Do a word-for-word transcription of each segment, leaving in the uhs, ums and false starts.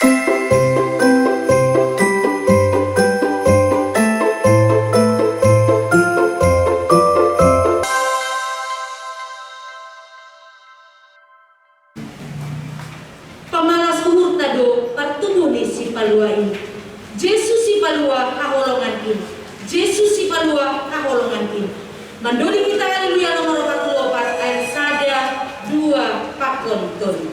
Pamalas uhur ta do partubu ni Sipalua i. Jesus Sipalua haholongan in. Jesus Sipalua haholongan in. Mandoding hita Haleluya nomor opat puluh opat ayat sada, dua, pakon tolu.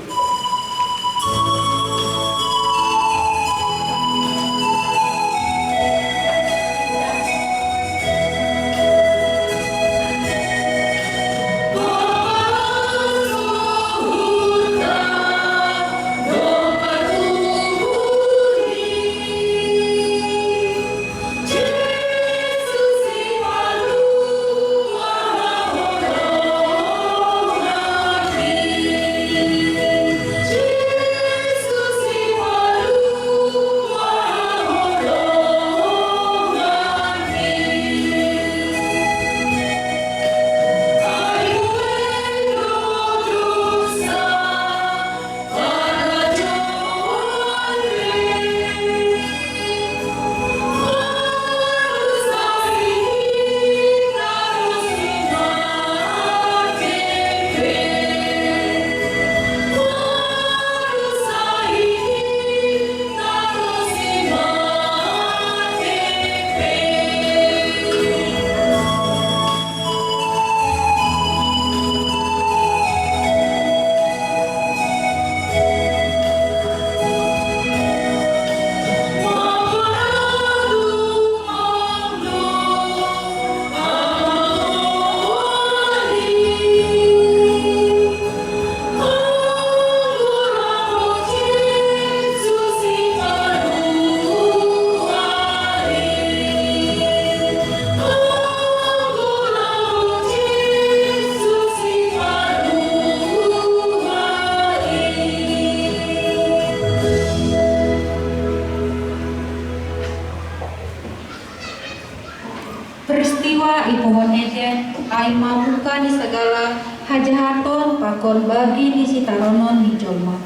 Peristiwa i pohon Eden ai mambuka ni sagala hajahaton pakon bagi ni sitaronon ni jolma.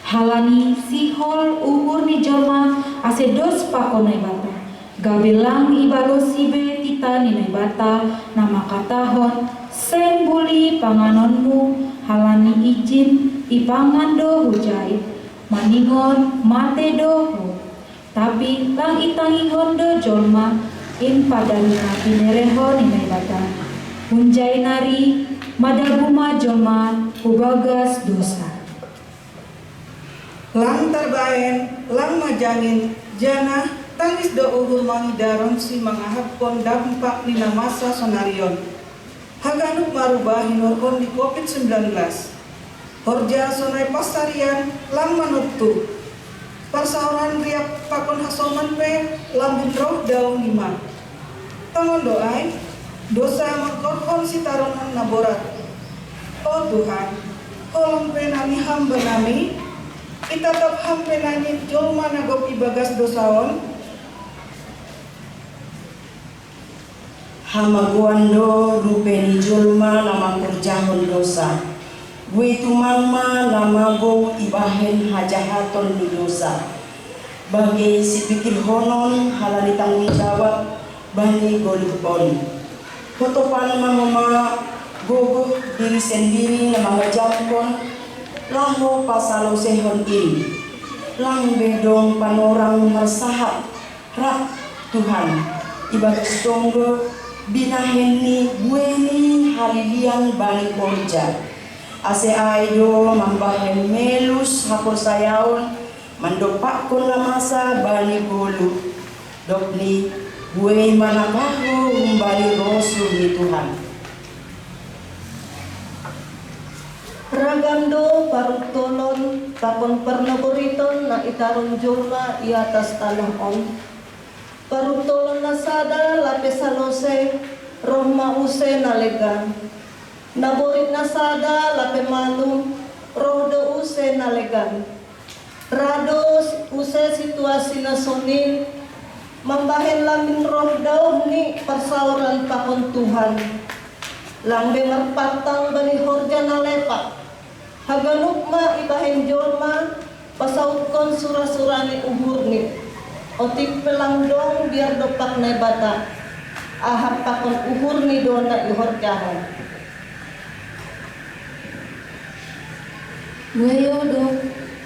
Halani sihol uhur ni jolma ase dos pakon Naibata. Gabe lang ibalosi be titah ni Naibata na mangkatahon, seng bulih panganonmu, halani ijin ipangan do hujai, maningon mate do ho. Tapi lang itangihon do jolma, in padan na binerehon ni Naibata. Hunjai nari madabu ma jolma hubagas dosa. Lang tarbaen, lang manjangin, janah tangis do uhur mangidah ronsi mangahapkon dampak ni na masa sonarion. Haganup marubah hinorhon di covid sembilan belas. Horja sonai pansarian lang manuttu. Parsaoran riap pakon hasoman pe lambin roh dauh nima. Tongon do ai, dosa mangkorhon sitaronon na borat. O Tuhan, holong pe nami Ham banami, itatap Ham pe nami jolma na gok ibagas dosa on? Hamagoan do rupe ni jolma na mangkorjahon dosa. Buei tumang ma na magou ibahen hajahaton ni dosa. Bage sipikirhonon halani tanggung jawab bani goluh on. Hotopan ma homa gogoh diri sendiri na mangajamkon laho pasalosehon in. Lang be dong panorang marsahap rap Tuhan, ibagas tonggo binahen ni buei ni halilian bani horja. Ase ai do mambahen melus haporsayaon mandompakkon na masa bani goluh, dob ni buei manangkahhu humbani rosuh ni Tuhan. Ragam do paruntolon pakon parnaboriton na itaron jolma i atas tanoh on. Paruntolon na sada lape salose, roh ma use na legan. Naborit na sada lape malum, roh do use na legan. Ra do use situasi na sonin, mambahen lambin roh dauh ni parsaoran pakon Tuhan. Lang be marpantang bani horja na lepak. Haganup ma ibahen jolma, Pasautkon sura-sura ni uhurni. Otik pe lang dong biar dopak Naibata, ahap pakon uhurni do na ihorjahon. Weyo do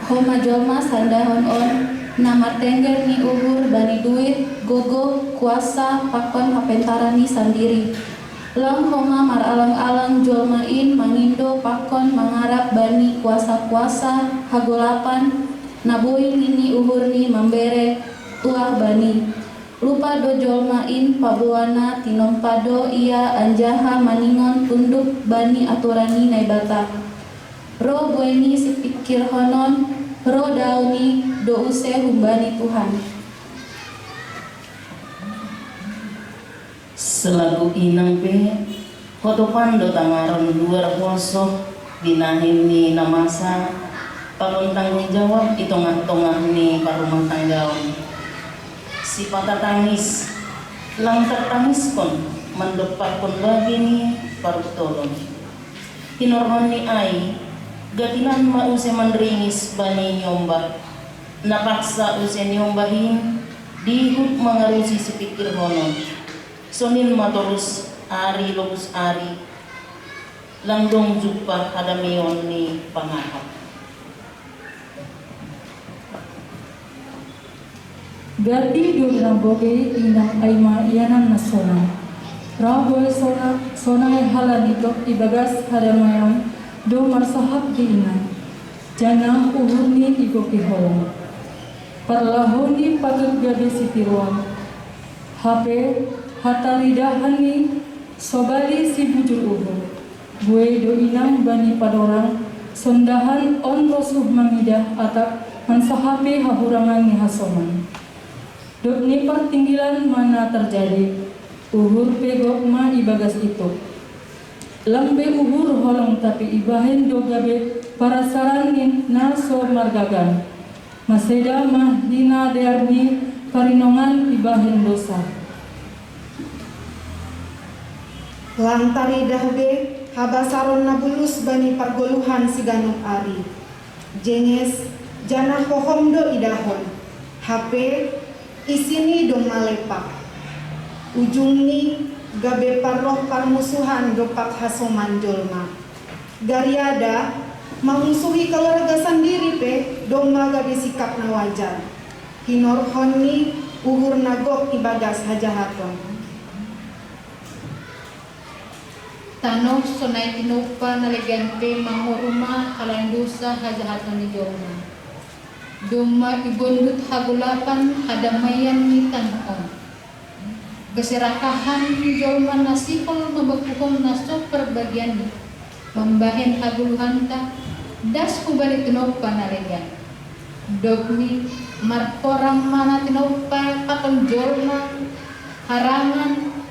homa jolma sandahon on, na martengger ni uhur bani duit, gogoh, kuasa, pakon hapentaran ni sandiri. Lang homa maralang-alang jolma in mangindo pakon mangarap bani kuasa-kuasa hagolapan, na boi nini uhurni mambere tuah bani. Lupa do jolma in paboana, tinompa do ia anjaha maningon tunduk bani aturan ni Naibata. Ro buei ni sipikirhonon, ro dao ni do use humbani Tuhan. Selaku inang pe, hotopan do tangaron luar huoso, binahen ni na masa, pakon tanggung jawab i tongah-tongah ni parumah tanggaon. Sipatatangis, lang tartangiskon, mandopakkon bage ni parutolon. Hinorhon ni ai, gatinan ma use manringis bani niombah. Na paksa use niombah in, dihut mangarusi sipikirhonon. Sonin ma torus ari logus ari, lang dong jumpah hadameon ni pangahap. Gati do na bogei inang ai ma ianan na sonang. Ra boi sona-, sonai halani gok ibagas hadameon do marsahap di inang. Janah uhurni i gok i holong. Parlahoni patut gabe sitiruon. Hape, hataridahanni sobali sibujur uhur. Buei do inang bani padorang, sondahan on rosuh mangidah atap mansahapi hahurangan ni hasoman. Dob ni partinggilan ma na tarjadi, uhur pe gok ma ibagas ituk. Lam be uhur holong tapi ibahen do gabe parasaran ni na so margagan. Maseda ma hinadear ni parinongan ibahen dosa. Lang taridah be habasaron na bulus bani pargoluhan siganup ari. Jenges, janah hohom do idahon. Hape, isini domma lepak. Ujungni gabe parroh parmusuhan dopak hasoman jolma. Gariada, mamusuhi keluarga sandiri pe domma gabe sikap na wajar. Hinorhon ni uhur na gok ibagas hajahaton. Tanoh sonai tinompa na legan pe mangoru ma halani dosa hajahaton ni jolma. Domma ibondut hagolapan hadamaian ni tanoh on. Keserakahan ni jolma na sihol mambakuhon na so parbagianni, mambahen hagoluhanta, das hubani tinompa na legan. Dobni, marhoram ma na tinompa pakon jolma, harangan,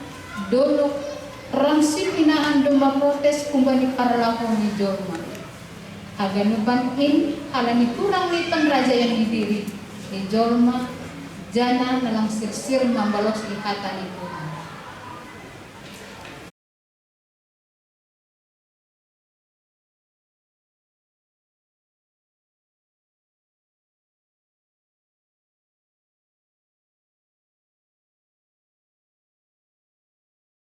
dolok, rang sipinahan domma protes hubani parlahou ni jolma. Haganupan in halani hurang ni panrajaion ni diri ni jolma, janah na lang sirsir mambalosi hata ni Tuhan.